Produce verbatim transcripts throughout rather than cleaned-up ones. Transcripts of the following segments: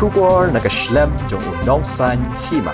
Khubor na ka shlem jong u Nongsaiñ Hima.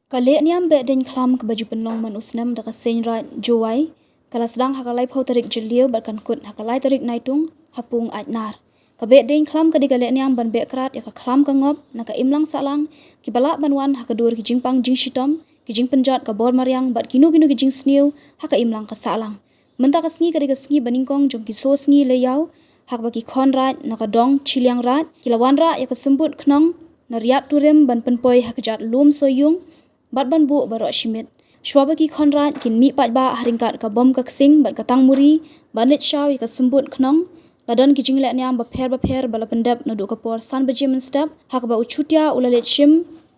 Ka lehniam Behdeiñkhlam kaba ju pynlong man u snem da ka Seiñraij Jowai ka la sdang ha ka laiphew tarik Jylliew bad kan kut ha ka lai tarik Naitung ha Pung Aitnar. Ka Behdeiñkhlam ka dei ka lehniam ban behkrat ïa ka khlam ka ngop na ka imlang sahlang kiba lah ban wan ha ka dur ki jingpang jingshitom, ki jingpynjot ka bor mariang bad kino kino ki jingsniew ha ka imlang ka sahlang. Mynta ka sngi ka dei ka sngi banyngkong jong ki soo sngi leh ïaw ha kaba ki khon raij na ka dong Chilliangraij ki la wanrah ïa ka symbud khnong na Riat Turim ban pynpoi ha ka jait lum Sohiong bad ban buh baroh shi miet. Shuwa ba ki khon raij kin mih paidbah ha ryngkat ka bom ka ksing bad ka tangmuri ban leit shaw ïa ka symbud khnong, la don ki jinglehniam bapher bapher ba la pyndep naduh ka por san baje mynstep ha kaba u Chutia u la leit shim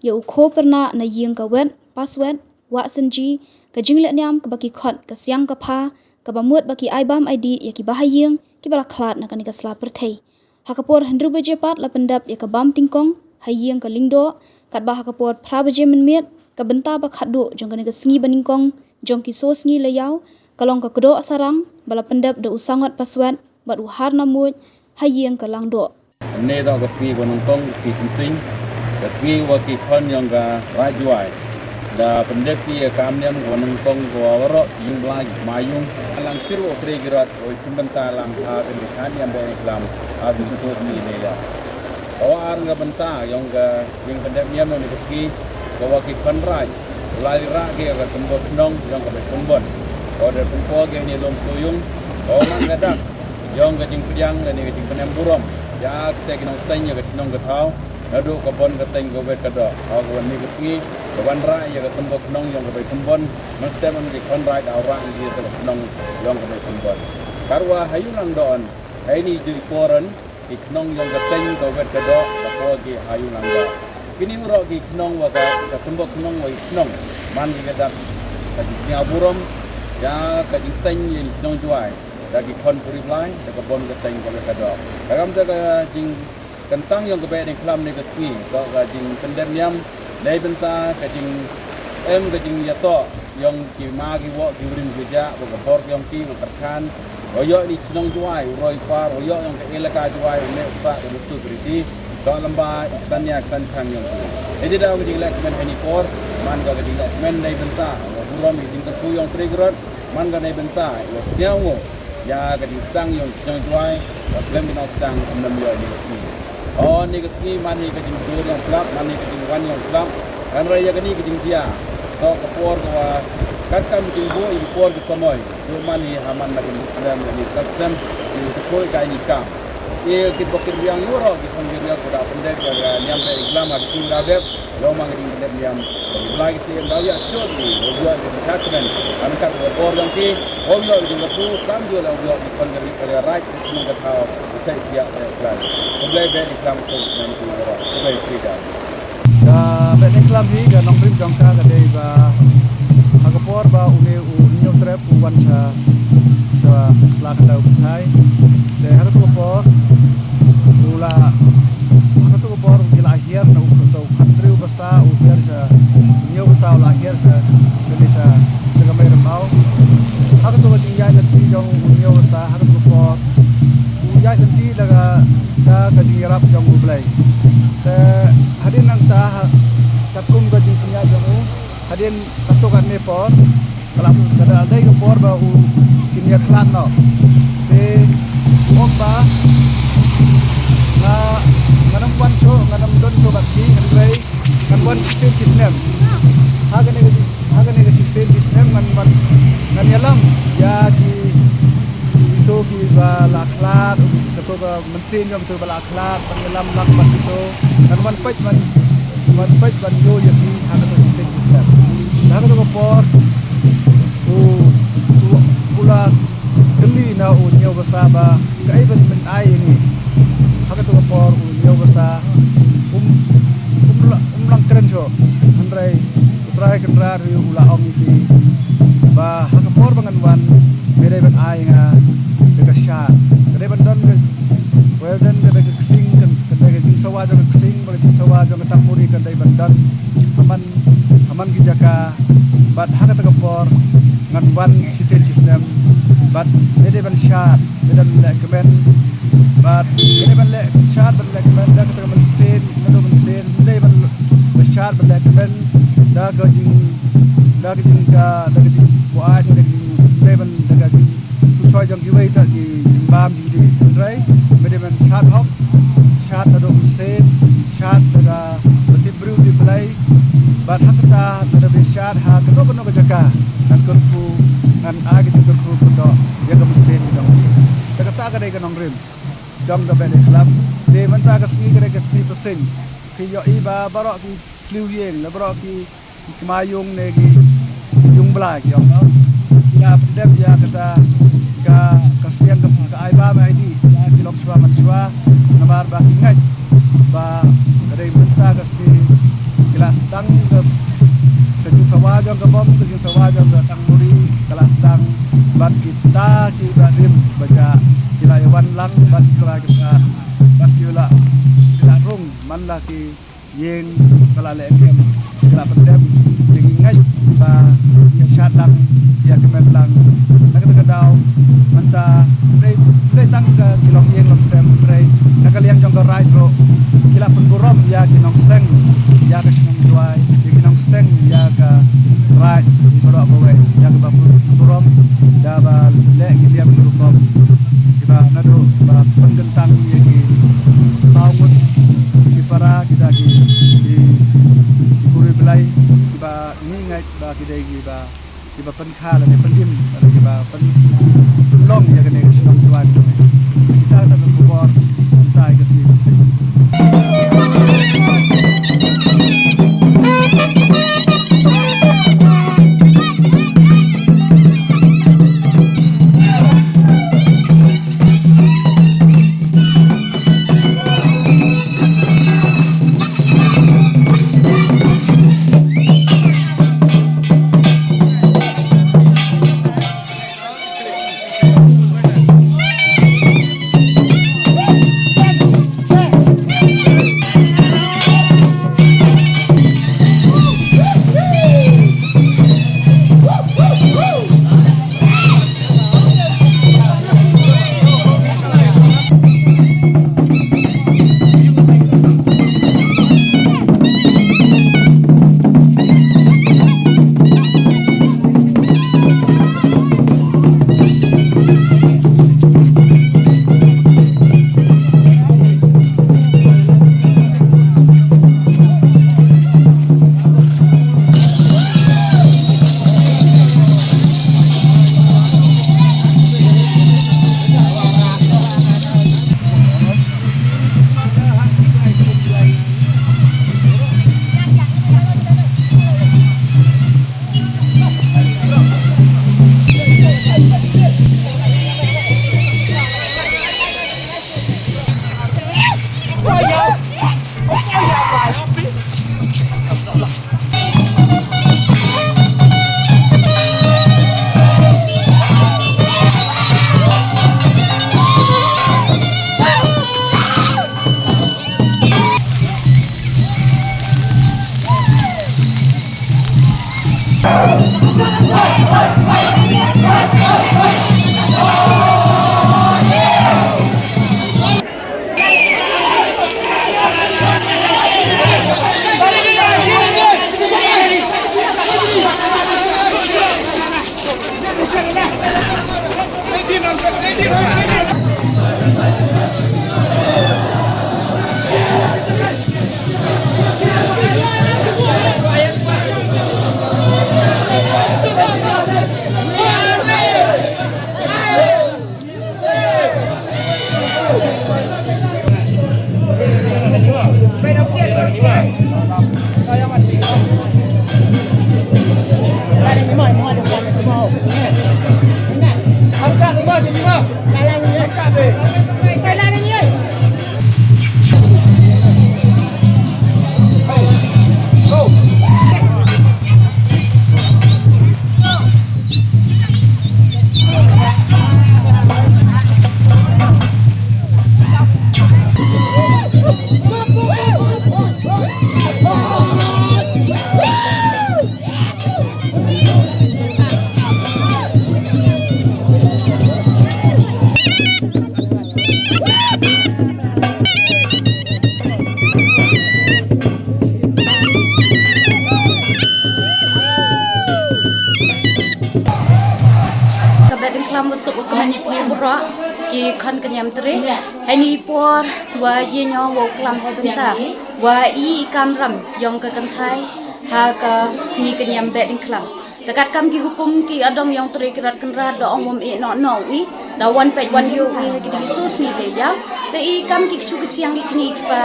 ïa u kho pyrnah na ïing ka Wet Paswet Wahsynji. Ka jinglehniam kaba ki khot ka Siang ka Pha kaba mut ba ki ai bam ai dih ïa kiba ha ïing kiba la khlad na kane ka sla pyrthei. Ha ka por hynriew baje pat la pyndep ïa ka bam tyngkong ha ïing ka Lyngdoh, katba ha ka por phra baje mynmiet ka bynta ba khatduh jong kane ka sngi banyngkong jong ki soo sngi leh ïaw ka long ka kdoh sarang ba la pyndep da u Sangot Paswet bad u Harnam Muid ha ïing ka Langdoh. Ynne toh ka sngi banyngkong, ka sngi Chimsing, ka sngi wa ki khon yong ka Raij Jwai da pyndep ïa ka kam niam ka banyngkong ka wa waroh ïing blai ki kma ïung. Lang sir wa kre ki rot wa chim bynta lang ha ka ni khan niam Behdeiñkhlam ha ka ni soo sngi leh ïaw. Ka wa ar nga bynta yong ka ïing pyndep niam yong ka ni ka sngi ka wa ki khon raij u la leit rah ki ïa ka symbud khnong yong ka Behdeiñkhlam. Ka wa da pynpoi ki ha ni lum Sohiong ka wa man ka dak yong ka jingpdiang lane ka jingpynem burom ïa kita ki nongseng ïa ka chnong ka thaw naduh ka Bon ka Teiñ ka Wet ka Doh. Ha ka wan ni ka sngi ka wanrah ïa ka symbud khnong yong ka Behdeiñkhlam. Mynstep ki khon raij da rah ïa ka khnong yong ka Behdeiñkhlam. Katwa ha ïing Langdoh ha ini ju i poran ki khnong yong ka Teiñ ka Wet ka Doh ka poi ki ha ïing Langdoh. Kini waroh ki khnong wa ka, ka symbud khnong wa ki khnong man ki ka dak ka jingsngew burom ïa ka jingseng ïa ki chnong Jwai da ki khon puri blai da ka Bon ka Teiñ ka Wet ka Doh. Ka kam da ka jingkyntang yong ka Behdeiñkhlam ni ka sngi toh ka jingpyndep niam nei bynta ka jingem ka jingïatoh yong ki ma ki woh ki wring ki jah wa ka bor yong ki wa kyrkhan wa ïoh ni chnong Jwai u roi par wa ïoh yong ka elaka Jwai u ne u sah ka mutu kriti toh lamba i tania kan khang yong ki. Edi da ka jingleh kmen ha ni por man ka jingleh kmen nei bynta wa burom i jingkyrkhu yong tri grot man ka nei bynta wa sñiaw ngo ïa ka jingsdang yong ki chnong Jwai wa khlem ki nongsdang ym nym ïoh ni ka sngi. O ni ka sngi man hi ka jingjur yong phlap man hi ka jingwan yong phlap. Hynrei ïa ka ni ka jingjia toh ka por ka wa katkam ka jingbuh ïa ka por ka samoi. Ju man hi ha man na ka ni snem ïa ni snem ïa ka khoi ka ni kam. Ïa ki bok ki riang ïa waroh ki khon ki riang ka da pyndep ïa ka niam Behdeiñkhlam ha ki kum da dep. Long mang ding dep niam. Blai ki tiam da ïa chot ni, ïa ïa ki khat kan. An kat ïa bor yong ki, ïa ïa ki tu kam ïa la ïa ki kon ka ri ka raij ki nong ka thaw, ka sai ïa ka plan. Ka Blai Behdeiñkhlam ko nan ku ïa. Ka Blai ki da. Ka Behdeiñkhlam hi ka nongrim jong ka ka dei ba ha ka por ba une u Hynñiewtrep u wan sha sha sla ka dau ka thai. Te ha ka tu ka por u la ha ka tu ka por u ki la hiar na u kynto u kynriew basa u hiar sha hynñiew basa u la hiar sha kani sha sha ka mai rymbaw. Ha ka tu ka jingïaid lynti jong u hynñiew basa ha ka tu ka por u ïaid lynti da ka da ka jingïarap jong U Blei. Te hadien nangta ha katkum ka jingpynïaid jong u hadien katto katne por ka la ka da dei ka por ba u kin ïa khlad noh. Te u ong ba nga ngan ym wan shuh ngan ym don shuh bad ki hynrei ngan wan shisien shisnem. Ha kane ka ha kane ka shisien shisnem ngan wan ngan ïalam ïa ki kito kiba la khlad kato ka mynsiem jong kito ba la khlad ban ïalam lang bad kito ngan wan peit ban wan peit ban ïoh ïa ki ha kato ka shisien shisnem. Ha kato ka por u u u la kylli na u hynñiew basa ba kaei ban pyn-ai ïa ngi. Ha kato ka por u hynñiew basa um um la um lang kren shuh hynrei U Trai Kynrad hi u la ong ïa ki ba ha ka por ba ngan wan me dei ban ai nga da ka shad ka dei ban don ka, ka dei ka ksing ka dei ka jingsawa jong ka ksing bad ka jingsawa jong ka tangmuri ka dei ban don ha man ha man ki jaka bad ha kata ka por ngan wan shisien shisnem bad me dei ban shad me dei ban leh kmen bad me dei ban leh shad ban leh kmen da kata ka mynsiem Da ka jing, da ka jing ka, da ka jing buaid, da ka jing, da ban, da ka jing, u shoi jong kiwei ta ki jingbam jingdih. Hynrei, mynta ban shad hok, shad da dok sien, shad da ka, da tip briew tip Blei, bad ha kata, da da ban shad ha, kano kano ka jaka, ngan kyrkhu, ngan ai ka jingkyrkhu, kyrdoh, ïa ka mynsiem jong ki. Da kata ka dei ka nongrim jong ka Bad Day Club. Te mynta ka sngi ka dei ka sngi Pyrshing. Ki ïohi ba baroh ki thliew ïing, la baroh ki, ki kma ïung ne ki ïung blai ki ong, no. Ki la pyndep ïa kata ka, ka siang ka, ka ai bam ai dih ïa ki longshuwa manshuwa. Namar ba ki ngeit ba ka dei mynta ka sngi ki la sdang ka, ka jingsawa jong ka bom, ka jingsawa jong ka tang muri, ka la sdang bad kita kiba rim ba ja ki la ïa wan lang bad ki la, bad ki la, ki la rung man la ki ïing ba la leh kem, ki la pyndep, ïa ki ngeit ba ïa shad lang, ïa kmen lang. Na kata ka daw mynta dei, dei tang ka ki longïing longsem, hynrei na ka liang jong ka raid ruh ki la pynburom ïa ki nongseng, ïa ka shnong Jowai, ïa ki nongseng, ïa ka raid, ïa baroh kawei, ïa kaba pynburom da ba leh ki liang ki rukom kiba naduh ba pynkyntang ïa ki saw ngut shipara, kita ki, ki, ki kurim Blei kiba ngi ngeit ba ki dei kiba, kiba pynkha lane pynim lane kiba pyn, pynlong ïa kane ka shnong Jowai. Kita, kita ka khubor mynta ïa ka sngi Pyrshing. Ni phi bro ki khon ka niam tre. Hani por wa ye nyo wa klam hai bynta wa i kamram yong ka kynthai ha ka ni ka niam beh ding klam. Te kat kam ki hukum ki adong yong tre ki rat kynrad da ong wam e no no i da wan pej wan yo i ha ki ding so sngi le ya. Te i kam ki kchu ki siang ki kni ki pa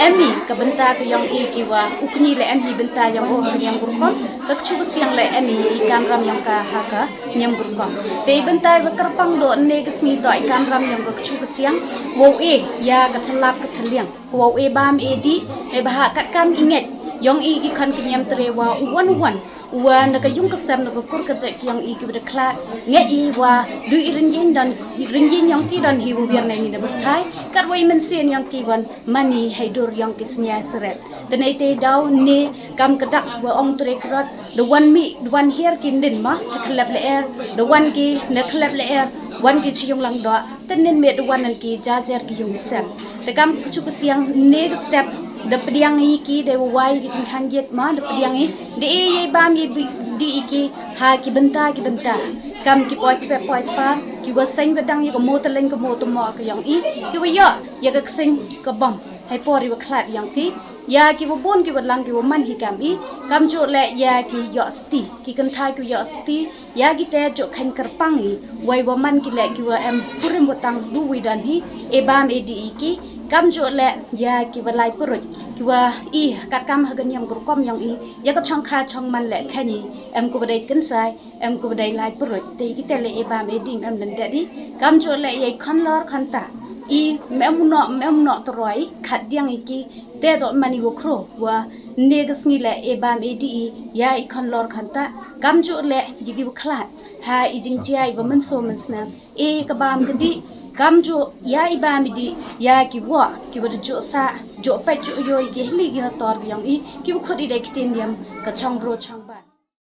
em i ka bynta ka yong i ki wa u kni le em i bynta yong o ha ka niam gurkom ka kchu ki siang le em i i kamram yong ka ha ka niam gurkom. Te i bynta i ba kyrpang do ne ka sngi do i kamram yong ka kchu ki siang wow e ya ka chalap ka chaliang. Wow e bam e di ne ba ha kat kam i ngej yong i ki khon ki niam tre wa u wan u wan wa na ka yung ka sem na ka kur ka jek yong i ki wa da khlad nge i wa du i rinyin don rinyin yong ki don hi wa wir na ni na berthai kat wa i mynsiem yong ki wan mani hai dur yong ki snya seret. Te nei te daw ne kam ka dak wa ong tre krot da wan mi da wan hiar ki nin ma cha khlep le er da wan ki na khlep le er wan ki chi yung lang do. Te nin me da wan nan ki jajer ki yung sem. Te kam ka chu ka siang ne ka step da pdiang i ki da wai ki jingkhan yet ma da pdiang i da e ye bam ye bi- di i ki ha ki bynta ki bynta. Kam ki poi tpe poi tpa ki wa seng ba dang ya ka mo ta leng ka mo ta mo ka yong i ki wa yo ya ka kseng ka bom. Hai por i wa khlad yong ki ya ki wa bun ki wa lang ki wa man hi kam i kam chu le ya ki yo sti ki kynthai ki yo sti. Ya ki te jok khan kyrpang i wai wa man ki le ki wa em kurim wa tang du wi dan hi e bam e di i ki kam jok le ya ki wa lai purut ki wa i kat kam ha ka niam gurkom yong i ya ka chong kha chong man le khan i em ku wa dai kynsai em ku wa dai lai purut te ki te le e bam e di em nan de di kam jok le ya i khon lor khon ta i mem no mem no troi khat diang i ki te do man i wa khro wa ne ka sngi le e bam e di i ya i khon lor khon ta kam jok le ya ki wa khlad. Ha i jingjia i wa mynso mynsnem e ka bam ka di kam jo ya i bam i di ya ki wa ki wa da jo sa jo pet jo yo i ki hli ki hator ki yong i ki wa khut i da ki tin yam ka chong ro chong.